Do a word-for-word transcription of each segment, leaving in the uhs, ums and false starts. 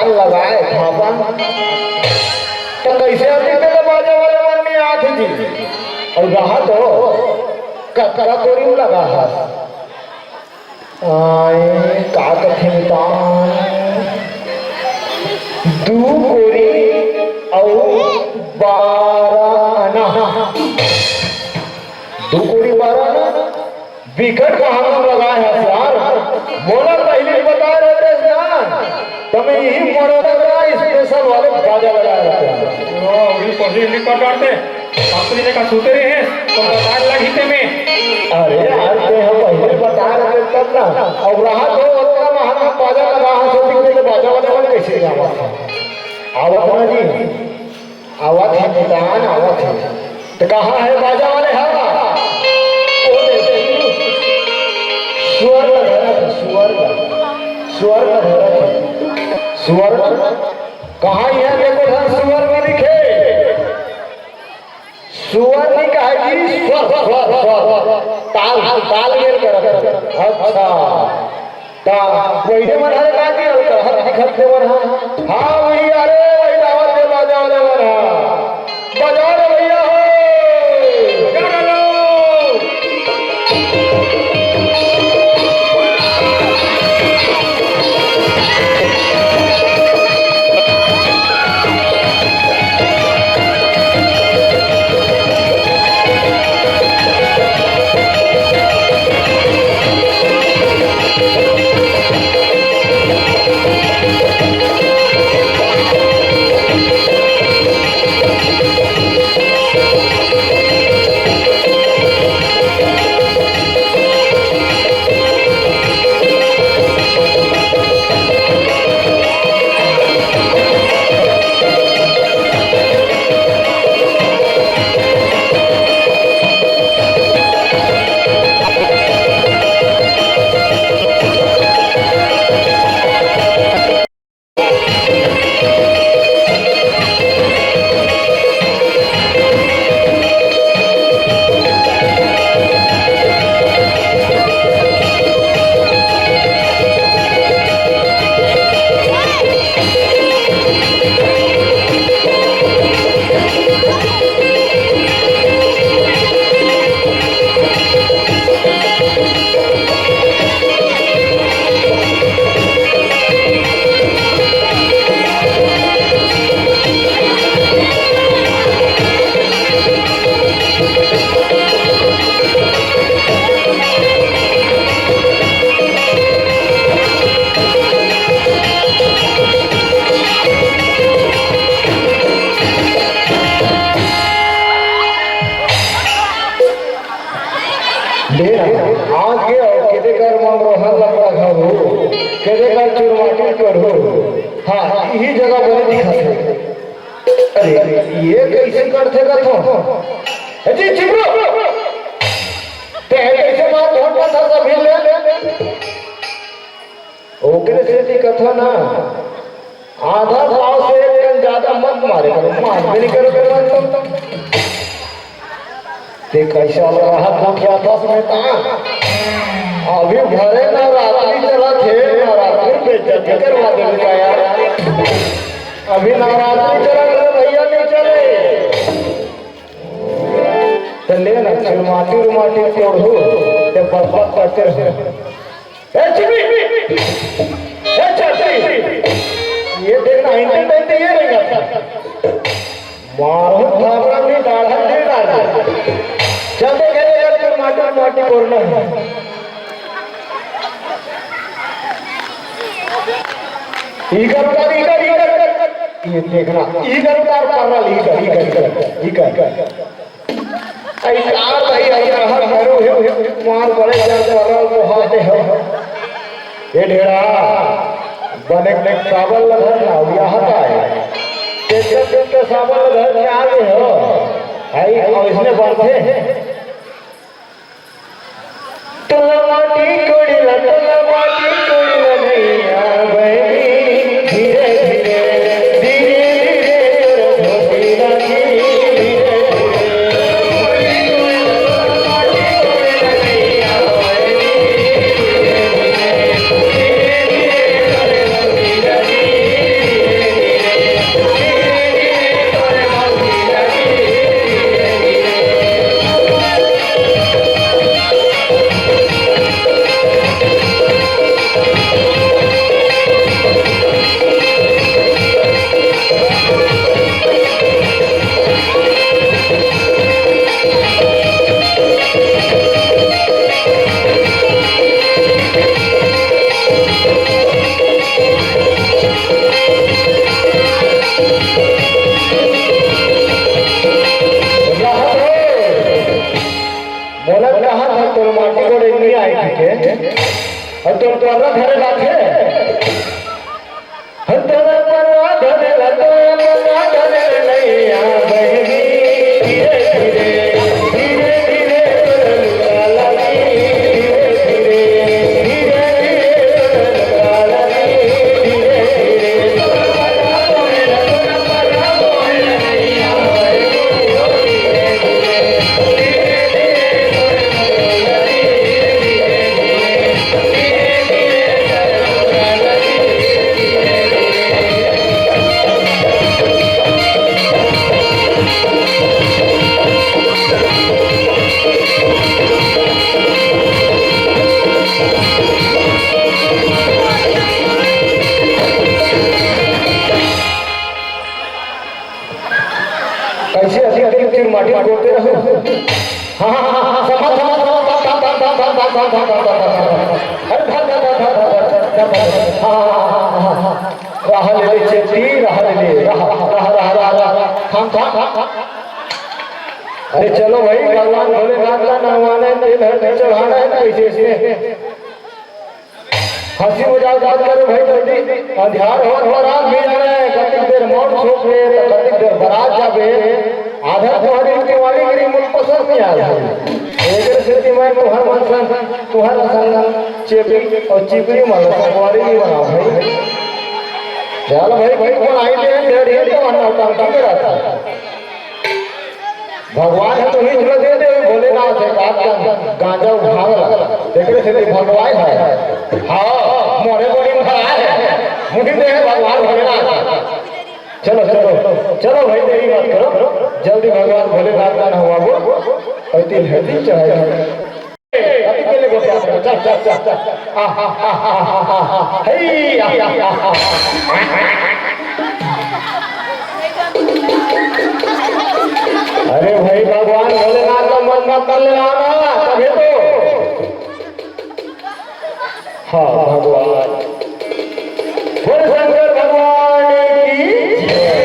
लगाए थापा। त कइसे अभी तेला बाजा वाले मन नइ आत हे जी? अउ रहा तो कतका कोरी लगा हस। आए, का कथे मितान? दू कोरी अउ बारह आना। दू कोरी बारह आना। बिकट कहानी लगाए हस यार। मोला पहिली बताए रहतेस ना, त मैं इही मोड़ा का special वाले बाजा लगाए रहतेस। ओ, उही पहिली पकड़ते। बापू जी ने कहा, "सुते रहे हैं, तो बता लगी थे मैं।" अरे यार, ते हम पहिले बता रहे तब ना। अउ रहा तो ओतना महंगा बाजा लगा हस, तो बाजा वाले मन कइसे जावत हे? आवत ना जी, आवत हे मितान, आवत हे। तो कहाँ हे बाजा वाले? हाँ, ओ दे, सुअर ला धरत हे, सुअर ला, सुअर ला धरत हे। सुअर कहाँ हे? देखो, हाँ, सुअर में दिखे। सुअर नइ कहय जी, स्वर, स्वर, स्वर। ताल, तालमेल करत। अच्छा। त वही मन हर का जी, हल्का, हल्की खत देवन हा। हाँ, वही, अरे, वही आवत हे, बाजा वाले मन हा। बजा रे भैया हो। बजा रे लो। ले, आज के अउ केदे कर मंगरोहन लकड़ा घरो, केदे कर चुरमाटी करहू। हाँ, इही जगह बने दिखत हे। अरे, ये कइसे करथे कथो? ए जी, चुप रहो। ते कइसे मार धोखा था सभी ले? ओकरे सेती कथो ना, आधा पाव से एक कन जादा मत मारे करो, मारबे नइ करो करो तुम। ते कइसे अलग हाथ गोठियाथस में ता? अभी भरे नवरात्रि चलत हे, नवरात्रि बेइज्जती करवा देबे का यार? अभी नवरात्रि चलत हे भैया, नइ चले। त ले ना, चुरमाटी उरमाटी तोड़हू, ते बकबक करते रहो। ए चिबी! ए चट्टी! ये देखना, entertain तो ये रहेगा। मारो थापड़ा भी डाढ़ा नहीं डाढ़ा। चल दे, चल दे, चल दे, माटी, माटी कोरना है। इकर उतार, इकर, इकर। ये देखना, इकर उतार, पार वाली, इकर, इकर, इकर, इकर। अरे यार भाई, अरे यार, हर भैरू हे, मार बड़े जर परल को हाथे हो। ये ढेड़ा, बने के साबल लगा ना, या हटाए। ते, ते, ते, ते साबल लगा के आ गए हो। भाई, अब इसने बांधे। तोला माटी कोड़ी ला, तोला माटी कोड़ी ला नइया बहनी, धीरे धीरे, धीरे धीरे, तोर धोती ला धीरे धीरे। के, अउ तोर पर्रा धरे लाथे। हर तोर पर्रा धरे ला तो पर्रा धरे नैया बहिनी, धीरे धीरे, धीरे धीरे तोर लुका लागी, धीरे धीरे, धीरे धीरे तोर लुका लागी, धीरे धीरे। कैसे अभी तेरे तीर माटी गोते रहू। हाँ, हाँ, हाँ, हाँ, समझ, समझ, समझ, समझ, समझ, समझ। अरे, धर, धर, धर। हाँ, हाँ, हाँ, हाँ, हाँ। राह ले ले चेती, राह ले ले, राह, राह, राह, राह, राह। थाम, थाम, थाम, थाम। अरे चलो भाई, भगवान भोलेनाथ का नहवाना है, तेल हल्दी चढ़ाना है, कैसे इसमें? हंसी मजाक मत करो भाई, जल्दी अंधियार हो, और रात भी जाना है। कतिक देर मौत सोच ले, तो कतिक देर बारात जाबे। आधा तुम्हारी, तुम्हारी गिरी मुझ पसंद नहीं आया भाई। एकर सेती मैं तुहर मन सन, तुहर सन चेपी और चिपरी मन सन कुंवारी नहीं बनाओ भाई। चल भाई, भाई कौन आई दे, डेढ़ ही तो अन्ना उतार की करा था। भगवान है तो ही जुड़ा दे दे, भोलेनाथ है, काट का गांजा उठावे ला। एकरे से भगवान है। हाँ, मोरे बड़ी महाराज है। मुझे दे है भगवान भोलेनाथ। चलो, चलो, चलो भाई, देरी मत करो, जल्दी भगवान भोलेनाथ का नहवाबो, और तीन हल्दी चढ़ाई। अभी के लिए गोठिया, चल, चल, चल, चल। आ, हा, हा। हे, आ, हा, हा, हा। अरे भाई, भगवान भोलेनाथ का मन मत कर लेना ना, तभी तो। हाँ, भगवान। बोल शंकर भगवान की जय।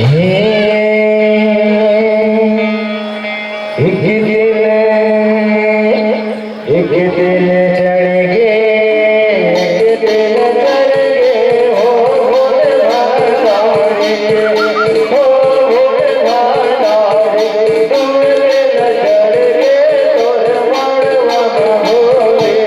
हे, एक दिन, एक दिन चढ़ गे, एक दिन चढ़ गे, हो भोले भंडारी, हो भोले भंडारी, तुम दिन चढ़ गे, तोर मड़वा में भोले।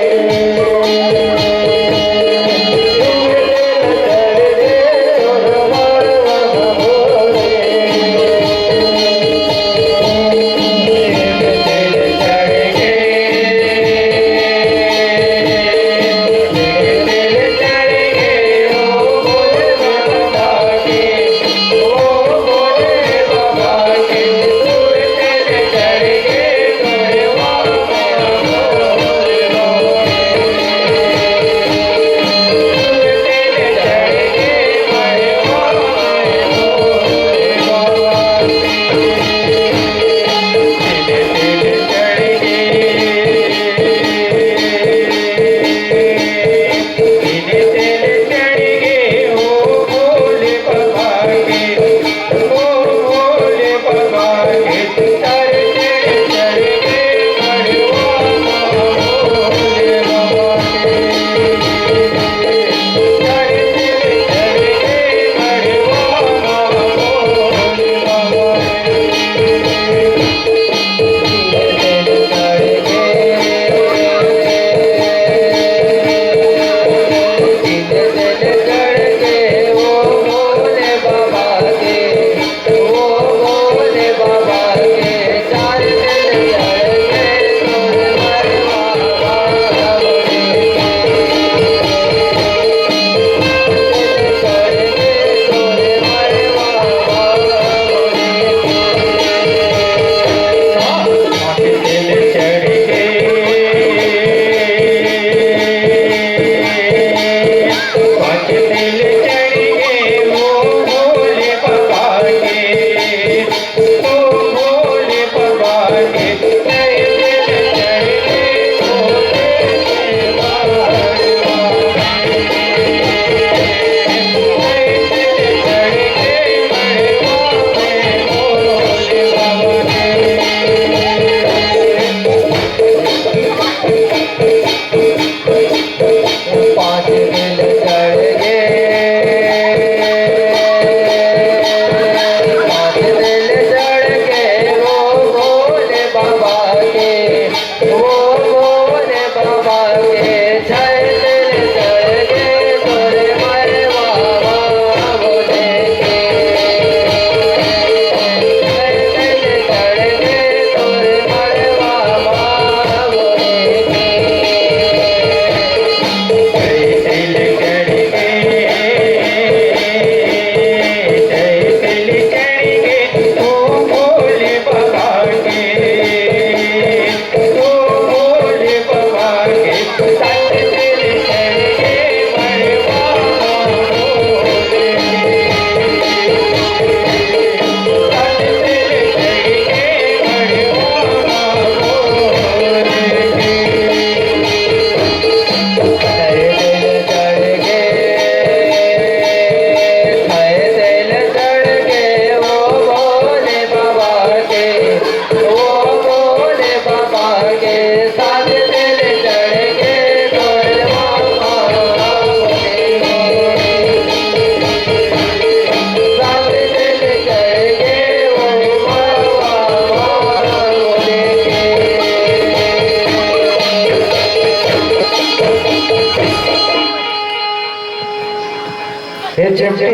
चिमटी,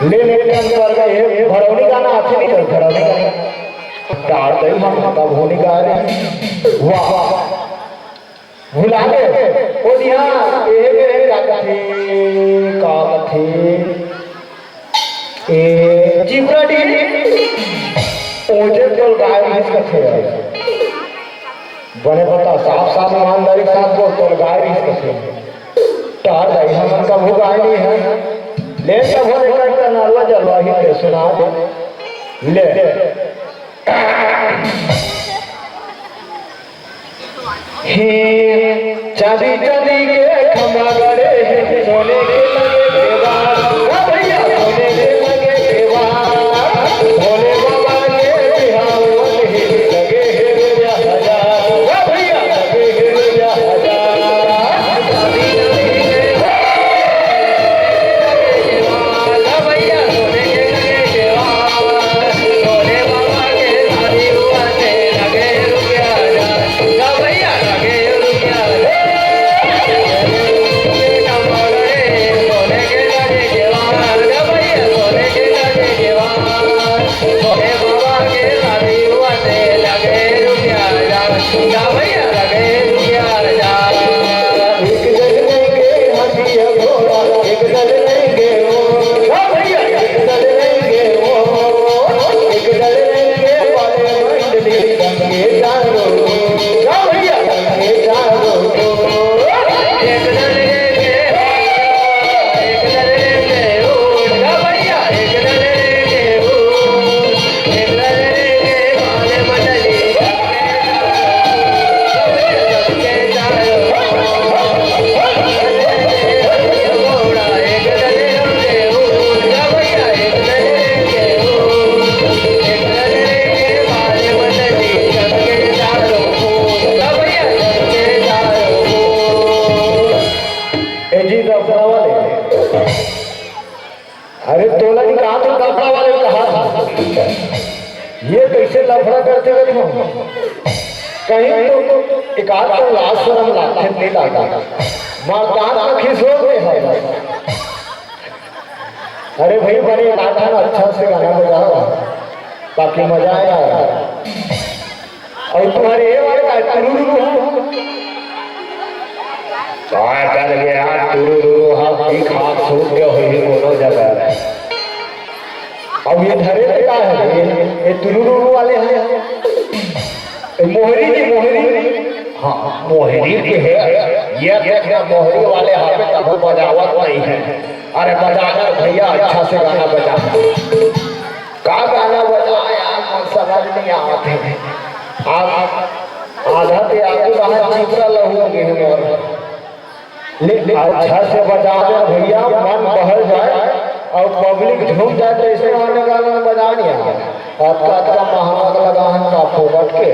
ले ले टन कर गए, भरौनी गाना आथे नहीं, भरौनी गाना। डार दई हम कभू नहीं गा रहे। वाह, भुला गे। ओ दिया, ए मेरे का कथे, का कथे? ए, चिपरा डी, ओजे तोल गाय भैंस कथे। बने बता, साफ साफ ईमानदारी के साथ बोल, तोल गाय भैंस कथे। डार दई हमन कभू गाय नहीं है। ले सब हो लेकर का नलवा जलवा ही ते सुना दे। ले। हे चांदी चांदी के खंभा गड़े हे, सोने के लगे देवार। हाँ भैया, सोने के लगे देवार। भोले बाबा के बिहावन हे, लगे हे रुपया हजार। हाँ भैया, लगे हे रुपया हजार। एक दल नहीं गे हाथी या घोड़ा, एक दल नहीं गे वो। हाँ भैया, एक दल नहीं गे वो, एक दल नहीं गे वाले मंडली संगे चारों। हाँ भैया, संगे चारों। एक दल नहीं गे, एक दल नहीं गे वो। हाँ भैया, एक दल नहीं गे वो। ए जी, दफना वाले। अरे तोला नहीं कहा, तो दफना वाले कहा था। ये कैसे लफड़ा करते रहते हो? कहीं तो एक आध तो लाज शरम लागथे नहीं लागे। मर्दान का खीस हो गए है। अरे भाई, बड़े लाठा ना अच्छा से गाना बजाओ, बाकी मजा आया। अउ तुम्हारे ये वाले का तुरुरु हो। काय कर गया तुरुरु, हम भी खाक सूत गए होही कोनो जगह। अब ये धरे पे का है? ये, ये तुरुरु वाले हैं। ए, मोहरी जी, मोहरी। हाँ, मोहरी के है। ये देखना, मोहरी वाले हाथे तब बजावत नहीं है। अरे बजा दे भैया, अच्छा से गाना बजा। का गाना बजा यार, मन समझ नहीं आवत है। आप आधा ते आगू बाहर चिपरा लहू हो गए हैं मोर। ले, अच्छा से बजा दे भैया, मन बहल जाए और पब्लिक झूम जाए, तो ऐसे गाने गाना बजा नहीं आए। अतका अतका महंगा लगा है का फोकट के।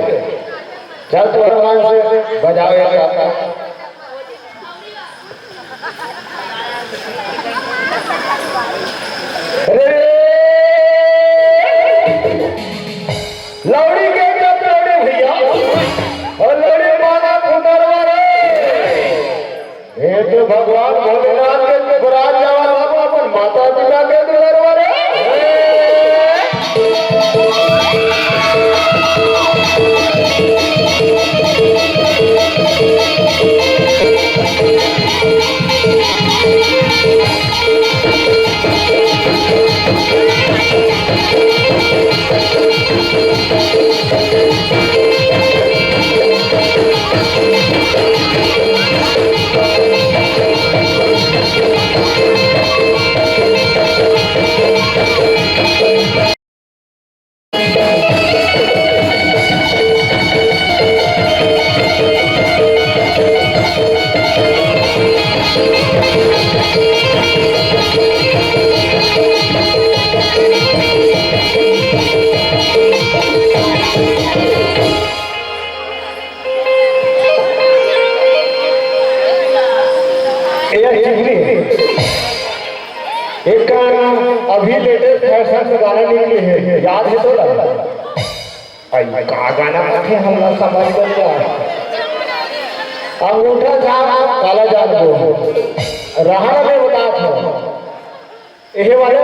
चल तो भगवान से बजाओ एक गाना। रे लौड़ी के जब लौड़ी भैया, और लौड़ी माना पुनरवा रे। ये तो भगवान भोलेनाथ के बरात जावा बाबू, अपन माता पिता के दुलरवा रे। ए यार, चिमनी, एक गाना अभी लेटेस्ट फैशन में गाना निकले है, याद है तो लगा? भाई, का गाना आथे, हमला समझ में नहीं आए। अंगूठा छाप, काला जादू। रहा मैं बता था। एहे वाला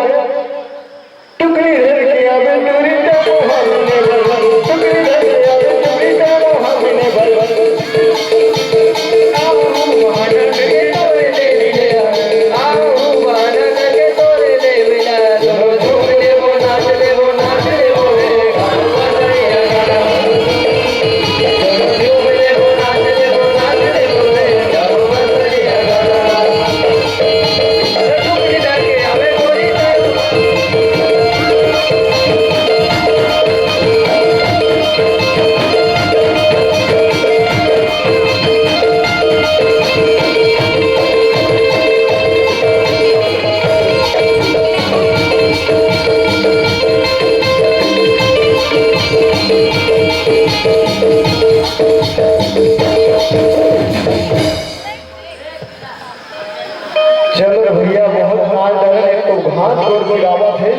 टुकड़ी धर के आवे टुरी का मोहन ने भर, टुकड़ी धर के आवे टुरी का मोहन ने भर। आओ मोहन के तोरे ले मिला, आओ मोहन के तोरे ले मिला, झूम झूम ले वो नाच ले वो नाच ले वो रे। चल रे भैया, बहुत नाच डरन, एक तो घास जोर गिरावत हे।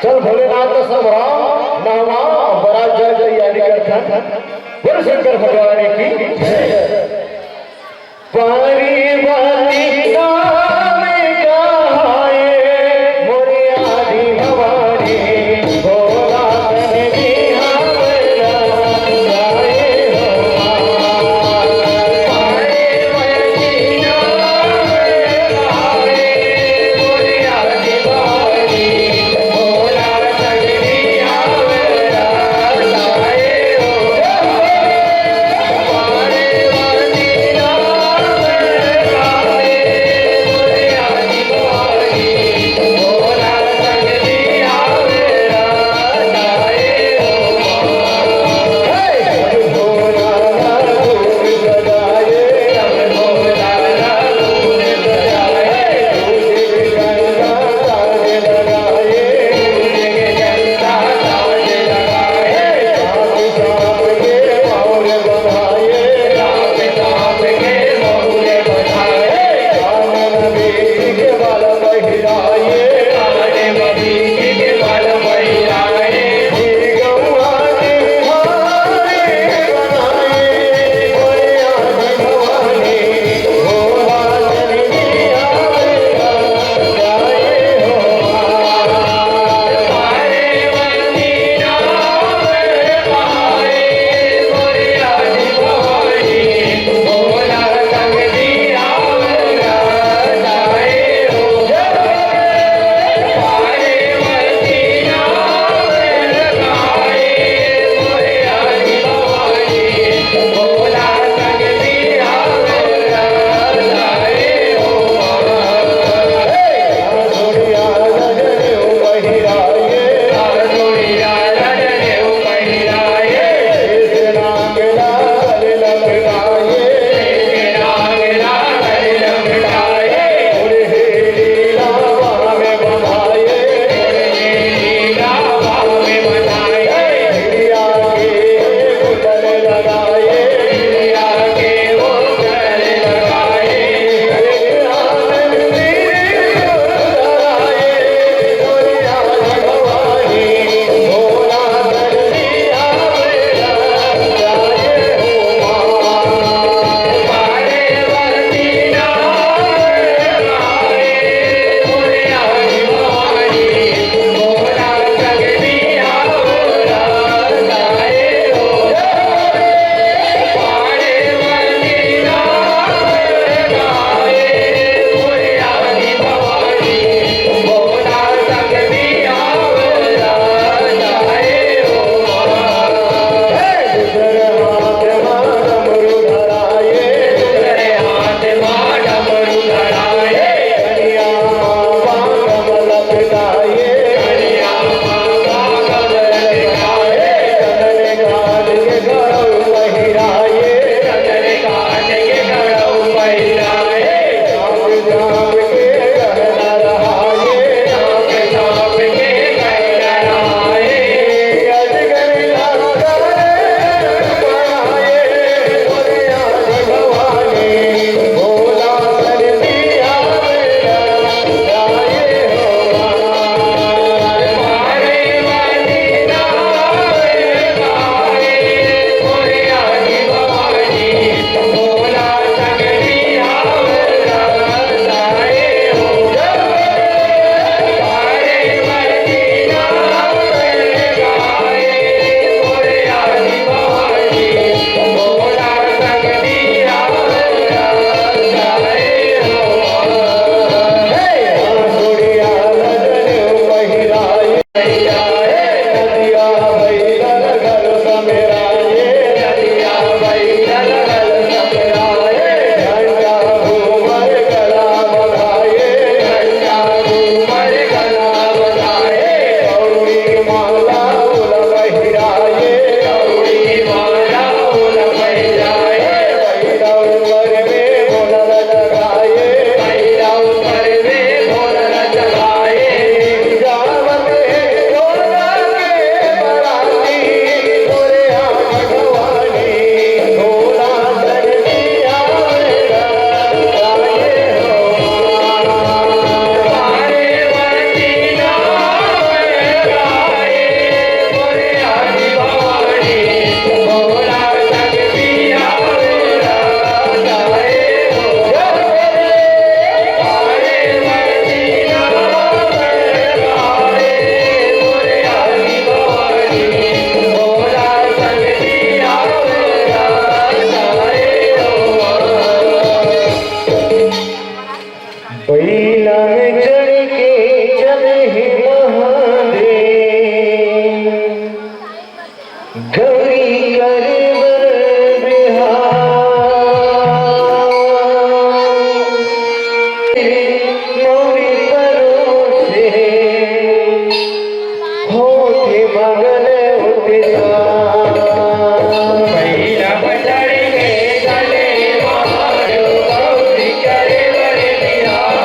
चल भोलेनाथ का सब राम नामा, बारात जाए तैयारी करथन। बोल शंकर भगवान की जय। पारी बाती नाम कहाए, मोरे आदि भवानी, भोला तन बिहावला जाए हो माँ। पारी बाती नाम कहाए, मोरे आदि भवानी, भोला तन बिहावला जाए हो माँ। गौरी करे बर बिहाव, मौरी परोसे, होथे मंगल होथे साव। पहिला बचड़ के चले मारो गौरी करे बर बिहाव।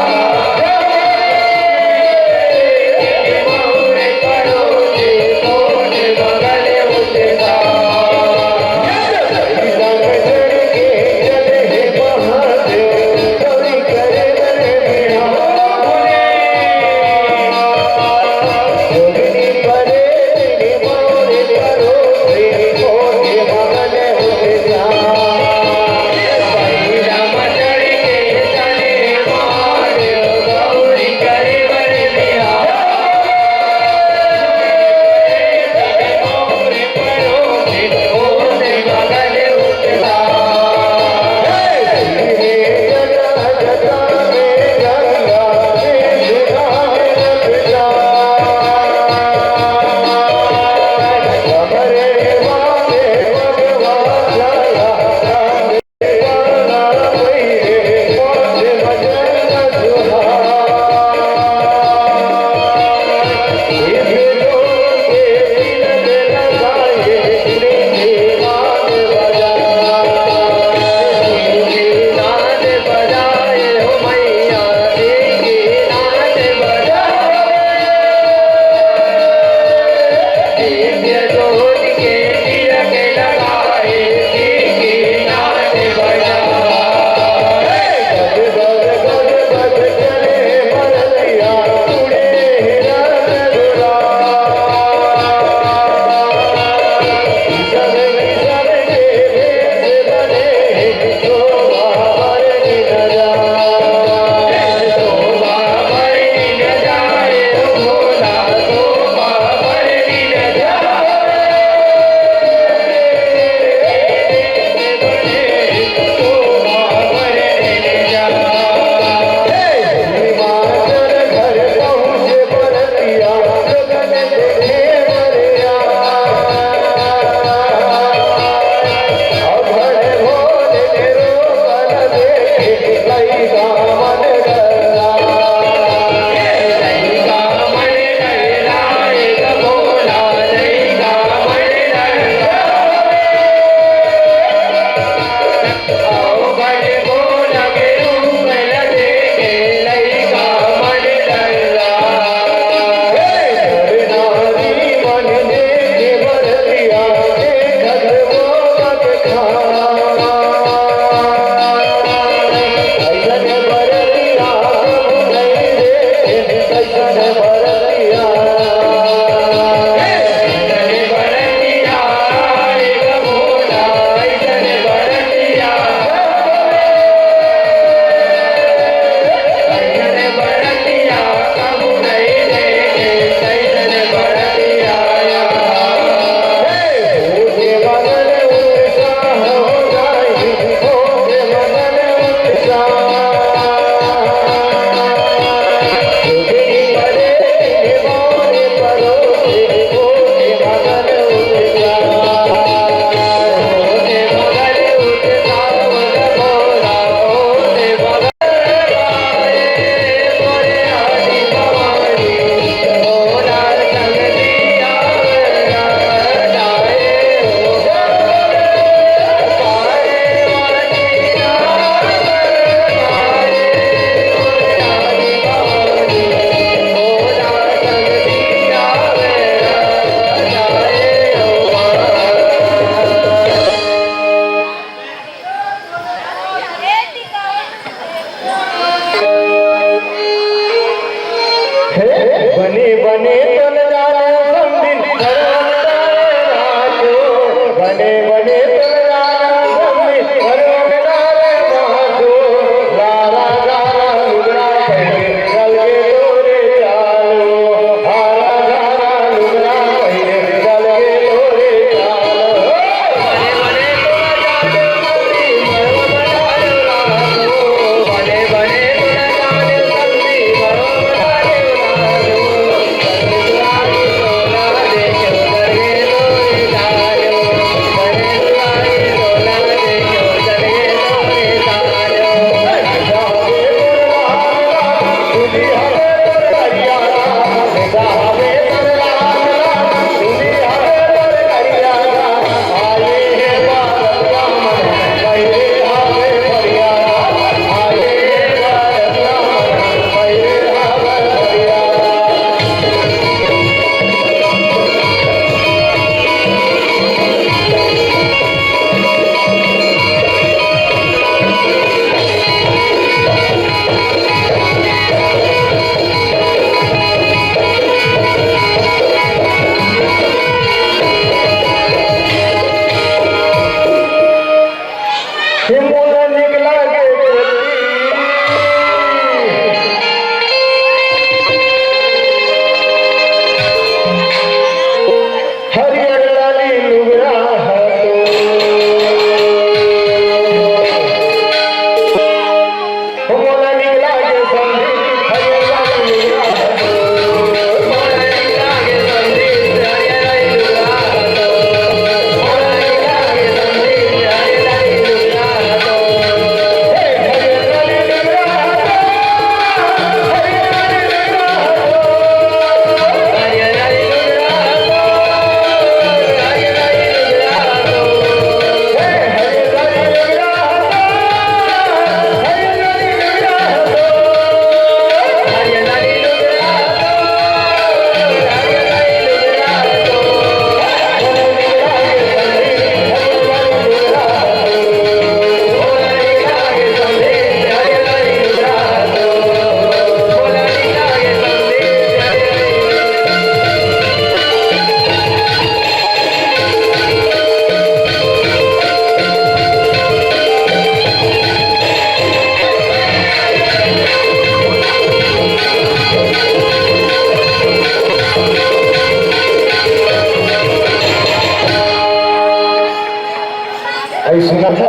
अई सुनत हे,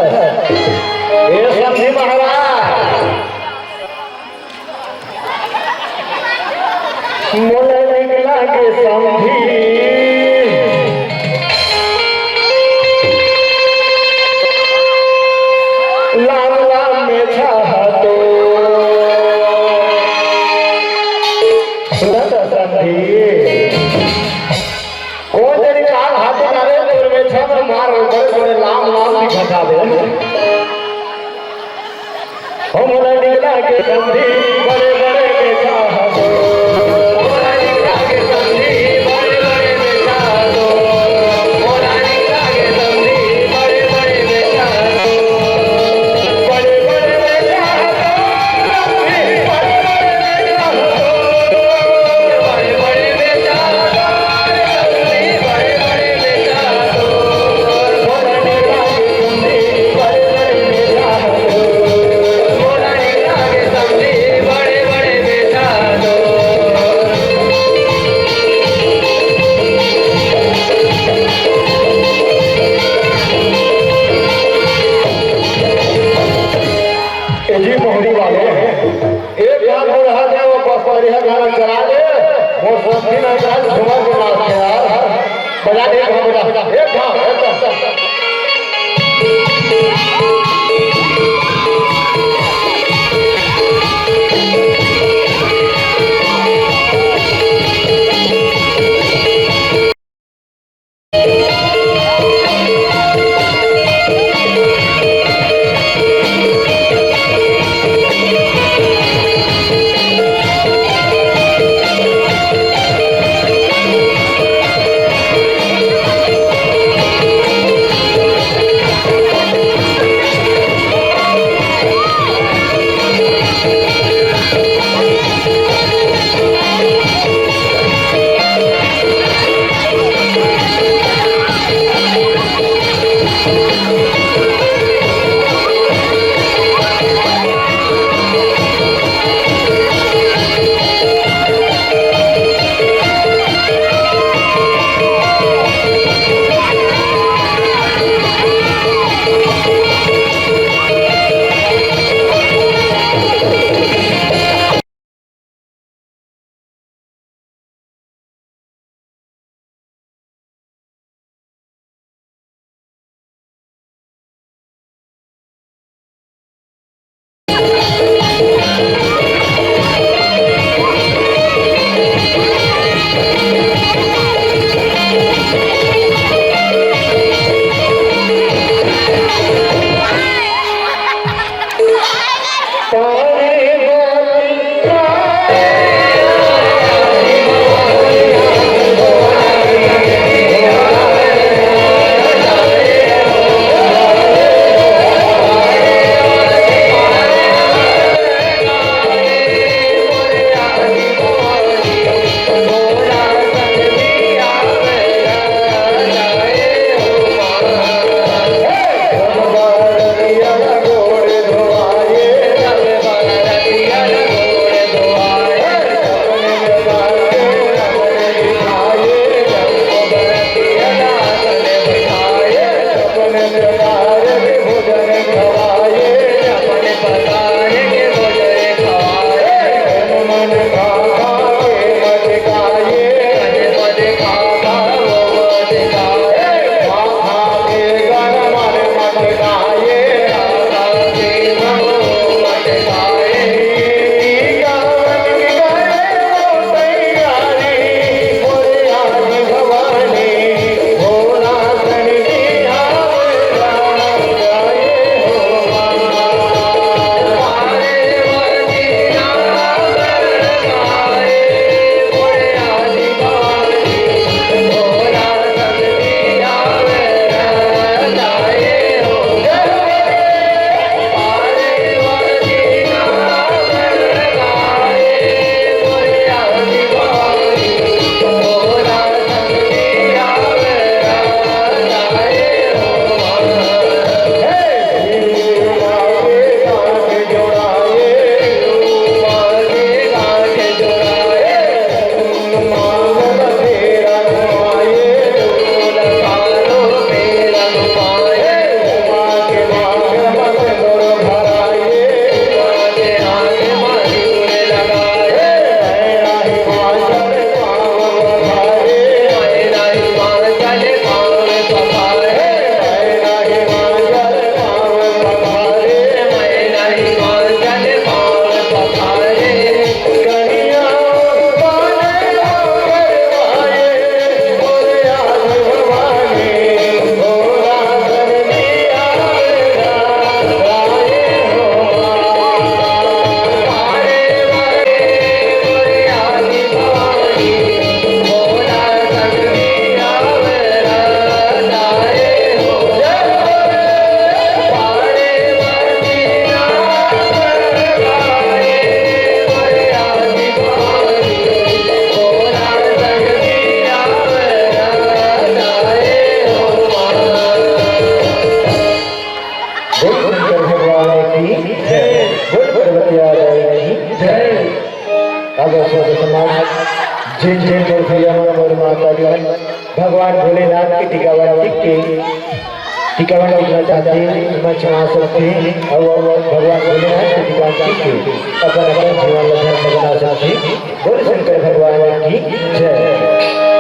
ए समधी महाराज, मोला निकला के समधी, लाम लाम में छाहा तो। सुनत हे समधी, ओ जरी काल हाथे डारे तोर में छम मार बड़े बड़े लाम लाम दिखा दे। हम लड़का के समधी बड़े बड़े बेटा हसो। लड़का के समधी बड़े बड़े बेटा हसो। लड़का के समधी बड़े बड़े बेटा हसो। बड़े बड़े बेटा हसो। ए जी मोहरी वाले, एक घाट बुढ़ा दे, वो पसवारी है, गाना चला दे, वो सब दिन है, आज झूमर के नाच के यार, बजा दे, एक घाट बजा, एक घाट, एकदम। भगवान भोलेनाथ के टीकावन टिक के, टीकावन टिकना चाहते हैं, मंच में आ सकते हैं और भगवान भोलेनाथ के टीकावन टिक के अपन अपन जीवन ला धन्य बना सकते हैं। बोल शंकर भगवान की जय।